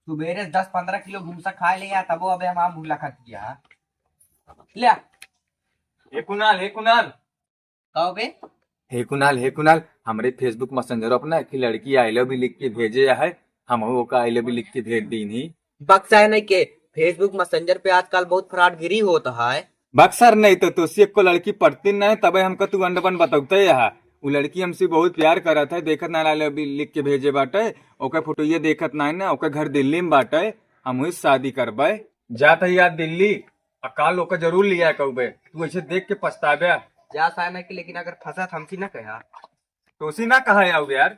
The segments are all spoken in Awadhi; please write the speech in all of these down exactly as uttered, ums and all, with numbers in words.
सुबेरे दस पन्द्रह किलो घुमसा खाए ले या, तबो अबे हम भूला खा दिया। ले आ। हे कुणाल, हे कुणाल। का हो बे? हे कुणाल, हे कुणाल, हमरे Facebook Messenger अपना एक लड़की I love you लिख के भेजे है, हम ओका I love you लिख के भेज दीन ही। बक्सा है नहीं के, Facebook Messenger पे आजकल बहुत फ्रॉडगिरी होता है। बक्सर नहीं तो तुसी एको लड़की पटती नहीं, तबे हमका तू अंडपन बतौते यहाँ। उ लड़की हमसे बहुत प्यार करत है, देखत ना I love you लिख के भेजे बाटे, ओकर फोटो ये देखत ना है ना, ओकर घर दिल्ली में बाटे, हम हुई शादी करबे। जात है यार दिल्ली, आ काल ओकर जरूर लिया कहबे, तू ऐसे देख के पछताबे। जा साय नहीं के, लेकिन अगर फंसा तो हमसे ना कहा। तोसी ना कहा यार, यार।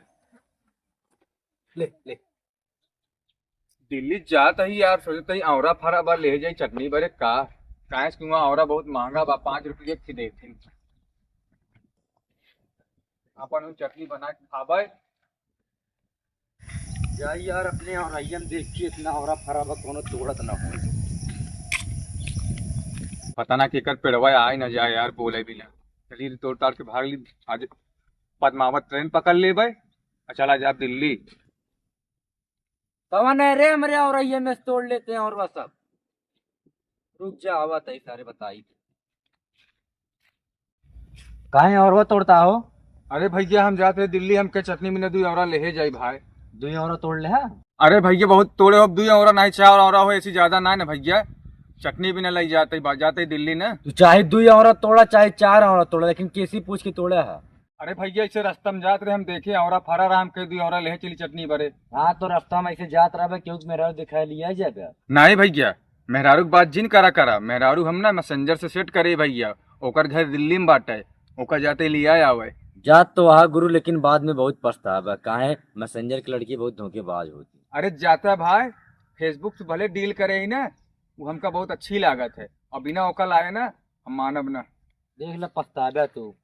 ले, ले। दिल्ली जात ही यार, सोचत ही औरा फरा बा ले जाई चटनी बरे का, काहे कि वहाँ औरा बहुत महंगा बा, पाँच रुपये की देते। अपन उ चटनी बना के खाबे। जा यार, अपने औरैया में देख के इतना औरा फरा बा, कोनो तोड़त ना हो। पता ना केकर पेड़वा आए ना जाए यार, बोले भी ना। चलिए तोड़ ताड़ के भाग ली, आज पद्मावत ट्रेन पकड़ लेबे, आ चला जाब दिल्ली। कवन है रे, हमरे औरैया में से तोड़ लेते हैं औरवा सब। रुक जा, आवत है सारे बताई। काहे औरवा तोड़ता हो? अरे भैया, हम जात रहे दिल्ली, हमके चटनी बिना दुई औरा लेहे जाई भाई। दुई औरा तोड़ ले हा? अरे भैया, बहुत तोड़े हो, दुई औरा नहीं, चार औरा हो, ऐसी ज्यादा ना ना भैया। चटनी बिना लई जाते बा-, जाते दिल्ली ना। तू चाहे दुई औरा तोड़ा, चाहे चार औरा तोड़ा, लेकिन केसी पूछ के तोड़ा है। अरे भैया, ऐसे रास्ता में जात रहे, हम देखे औरा फरा रहा, हम कह दुई औरा लेहे चली चटनी बरे। हाँ, तो रास्ता में ऐसे जात रहा, क्यों मेरा दिखा लिया जाएगा? नहीं भैया, मेहरारू के बात जिन करा करा, मेहरारू हम ना Messenger से सेट करे भैया, ओकर घर दिल्ली में बाटे, ओकर जाते लिया आवे। जात तो वहा गुरु, लेकिन बाद में बहुत पछतावा, काहे Messenger की लड़की बहुत धोखेबाज होती। अरे जाता भाई, Facebook से भले डील करे ही ना, वो हमका बहुत अच्छी लागत है, और बिना ओकर लाए ना हम मानब ना। देख ले पछतावा तू,